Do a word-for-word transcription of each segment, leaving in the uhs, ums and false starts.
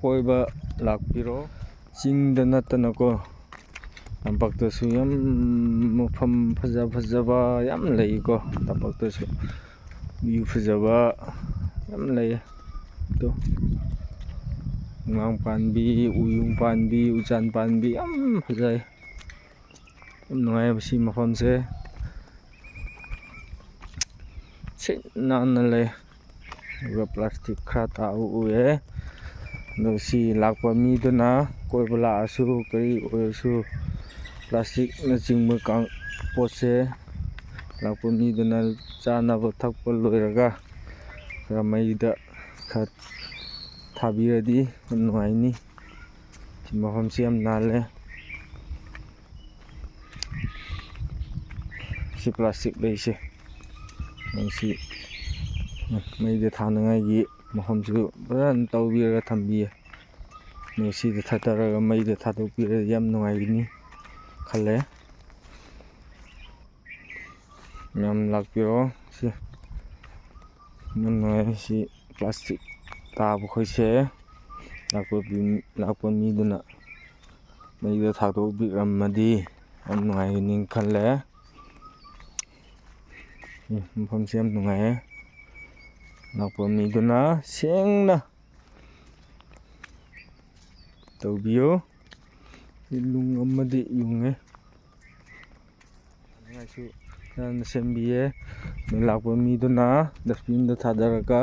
ꯀꯣꯏꯕ ꯂꯥꯛꯄꯤꯔꯣ꯫ ꯆꯤꯡꯗ ꯅꯠꯇꯅꯀꯣ, ꯇꯝꯄꯥꯛꯇꯁꯨ ꯌꯥꯝ ꯃꯐꯝ ꯐꯖ ꯐꯖꯕ ꯌꯥꯝ ꯂꯩꯀꯣ꯫ ꯇꯝꯄꯥꯛꯇꯁꯨ view ꯐꯖꯕ ꯌꯥꯝ ꯂꯩ꯫ ꯑꯗꯣ ꯈꯣꯡꯅꯥꯡ ꯄꯥꯟꯕꯤ, ꯎꯌꯨꯡ ꯄꯥꯟꯕꯤ, ꯎꯆꯥꯟ ꯄꯥꯟꯕꯤ ꯌꯥꯝ ꯐꯖꯩ꯫ ꯌꯥꯝ ꯅꯨꯡꯉꯥꯏ ꯁꯤ ꯃꯐꯝꯁꯦ꯫ ꯁꯤꯠ ꯅꯥꯟꯅ ꯂꯩ꯫ ꯑꯗꯨꯒ plastic ꯈꯔ ꯇꯥꯕ ꯎꯏꯌꯦ꯫ ꯑꯗꯣ ꯁꯤ ꯂꯥꯛꯄ ꯃꯤꯗꯨꯅ, ꯀꯣꯏꯕ ꯂꯥꯛꯑꯁꯨ ꯀꯔꯤ ꯑꯣꯏꯔꯁꯨ, plasticꯅꯆꯤꯡꯕ ꯀꯥꯡ-, ꯄꯣꯠꯁꯦ ꯂꯥꯛꯄ ꯃꯤꯗꯨꯅ ꯆꯥꯅꯕ ꯊꯛꯄ ꯂꯣꯏꯔꯒ ꯈꯔ ꯃꯩꯗ ꯈꯔ ꯊꯥꯕꯤꯔꯗꯤ ꯌꯥꯝ ꯅꯨꯡꯉꯥꯏꯅꯤ꯫ ꯁꯤ ꯃꯐꯝꯁꯤ ꯌꯥꯝ ꯅꯥꯜꯂꯦ꯫ ꯁꯤ plastic ꯂꯩꯁꯦ, ꯃꯁꯤ ꯃꯩꯗ ꯊꯥꯅꯉꯥꯏꯒꯤ ꯃꯐꯝꯁꯨ ꯐꯖꯅ ꯇꯧꯕꯤꯔꯒ ꯊꯝꯕꯤꯌꯦ꯫ ꯑꯗꯣ ꯁꯤꯗ ꯊꯥꯗꯔꯒ ꯃꯩꯗ ꯊꯥꯗꯣꯛꯄꯤꯔꯗꯤ ꯌꯥꯝ ꯅꯨꯡꯉꯥꯏꯒꯅꯤ ꯈꯜꯂꯦ꯫ ꯃꯌꯥꯝ ꯂꯥꯛꯄꯤꯔꯣ꯫ ꯁꯤ ꯌꯥꯝ ꯅꯨꯡꯉꯥꯏ꯫ ꯁꯤ plastic ꯇꯥꯕ ꯈꯣꯏꯁꯦ ꯂꯥꯛꯄ, ꯂꯥꯛꯄ ꯃꯤꯗꯨꯅ ꯃꯩꯗ ꯊꯥꯗꯣꯛꯄꯤꯔꯝꯃꯗꯤ ꯌꯥꯝ ꯅꯨꯡꯉꯥꯏꯒꯅꯤ ꯈꯜꯂꯦ꯫ ꯎꯝ, ꯃꯐꯝꯁꯦ ꯌꯥꯝ ꯅꯨꯡꯉꯥꯏꯌꯦ꯫ ꯂꯥꯛꯄ ꯃꯤꯗꯨꯅ ꯁꯦꯡꯅ ꯇꯧꯕꯤꯌꯨ꯫ ꯁꯤ ꯅꯨꯡ ꯑꯃꯗꯤ ꯌꯨꯡꯉꯦ꯫ ꯅꯨꯡꯉꯥꯏꯁꯨ ꯐꯖꯅ ꯁꯦꯝꯕꯤꯌꯦ꯫ ꯑꯗꯨ ꯂꯥꯛꯄ ꯃꯤꯗꯨꯅ dustbinꯗ ꯊꯥꯗꯔꯒ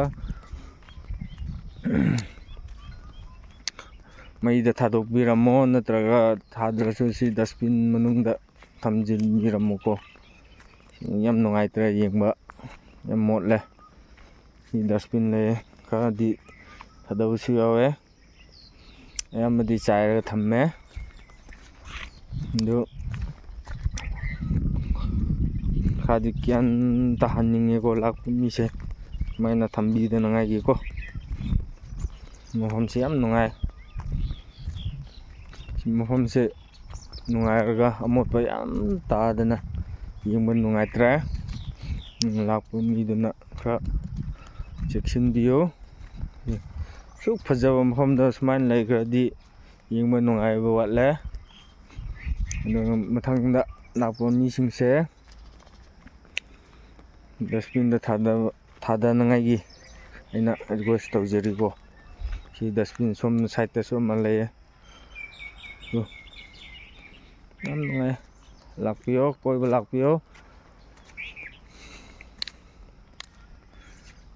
ꯃꯩꯗ ꯊꯥꯗꯣꯛꯄꯤꯔꯝꯃꯣ, ꯅꯠꯇ꯭ꯔꯒ ꯊꯥꯗ꯭ꯔꯁꯨ ꯁꯤ dustbin ꯃꯅꯨꯡꯗ ꯊꯝꯖꯤꯟꯕꯤꯔꯝꯃꯨꯀꯣ꯫ ꯌꯥꯝ ꯅꯨꯡꯉꯥꯏꯇ꯭ꯔꯦ ꯌꯦꯡꯕ, ꯌꯥꯝ ꯃꯣꯠꯂꯦ꯫ ꯁꯤ dustbin ꯂꯩ, ꯈꯔꯗꯤ ꯊꯥꯗꯕꯁꯨ ꯌꯥꯎꯋꯦ, ꯑꯌꯥꯝꯕꯗꯤ ꯆꯥꯏꯔꯒ ꯊꯝꯃꯦ꯫ ꯑꯗꯨ ꯈꯔꯗꯤ ꯒ꯭ꯌꯥꯟ ꯇꯥꯍꯟꯅꯤꯡꯉꯦꯀꯣ, ꯂꯥꯛꯄ ꯃꯤꯁꯦ ꯁꯨꯃꯥꯏꯅ ꯊꯝꯕꯤꯗꯅꯉꯥꯏꯒꯤꯀꯣ꯫ ꯃꯐꯝꯁꯦ ꯌꯥꯝ ꯅꯨꯡꯉꯥꯏ꯫ ꯁꯤ ꯃꯐꯝꯁꯦ ꯅꯨꯡꯉꯥꯏꯔꯒ ꯑꯃꯣꯠꯄ ꯌꯥꯝ ꯇꯥꯗꯅ ꯌꯦꯡꯕ ꯅꯨꯡꯉꯥꯏꯇ꯭ꯔꯦ꯫ ꯂꯥꯛꯄ ꯃꯤꯗꯨꯅ ꯈꯔ ꯆꯦꯛꯁꯤꯟꯕꯤꯌꯨ꯫ ꯁꯨꯛ ꯐꯖꯕ ꯃꯐꯝꯗ ꯁꯨꯃꯥꯏꯅ ꯂꯩꯈ꯭ꯔꯗꯤ ꯌꯦꯡꯕ ꯅꯨꯡꯉꯥꯏꯕ ꯋꯥꯠꯂꯦ꯫ ꯑꯗꯨꯒ ꯃꯊꯪꯗ ꯂꯥꯛꯄ ꯃꯤꯁꯤꯡꯁꯦ ꯗꯁꯕꯤꯟꯗ ꯊꯥꯗꯕ ꯊꯥꯗꯅꯉꯥꯏꯒꯤ ꯑꯩꯅ ꯔꯤꯀ꯭ꯋꯦꯁ ꯇꯧꯖꯔꯤꯀꯣ꯫ ꯁꯤ ꯗꯁꯕꯤꯟ ꯁꯣꯝ ꯁꯥꯏꯠꯇꯁꯨ ꯑꯃ ꯂꯩꯌꯦ꯫ ꯑꯗꯨ ꯌꯥꯝ ꯅꯨꯡꯉꯥꯏ꯫ ꯂꯥꯛꯄꯤꯌꯣ, ꯀꯣꯏꯕ ꯂꯥꯛꯄꯤꯌꯣ꯫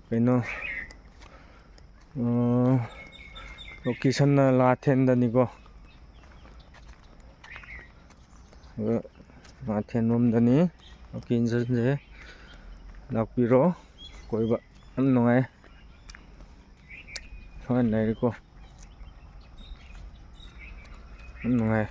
ꯀꯩꯅꯣ, ꯂꯣꯀꯦꯁꯟꯅ ꯂꯥꯊꯦꯟꯗꯅꯤꯀꯣ꯫ ꯑꯗꯣ ꯂꯥꯊꯦꯟ ꯔꯣꯝꯗꯅꯤ ꯂꯣꯀꯦꯁꯟꯁꯦ꯫ ꯂꯥꯛꯄꯤꯔꯣ, ꯀꯣꯏꯕ ꯌꯥꯝ ꯅꯨꯡꯉꯥꯏ꯫ ꯁꯨꯃꯥꯏꯅ ꯂꯩꯔꯦꯀꯣ꯫ ꯌꯥꯝ ꯅꯨꯡꯉꯥꯏ꯫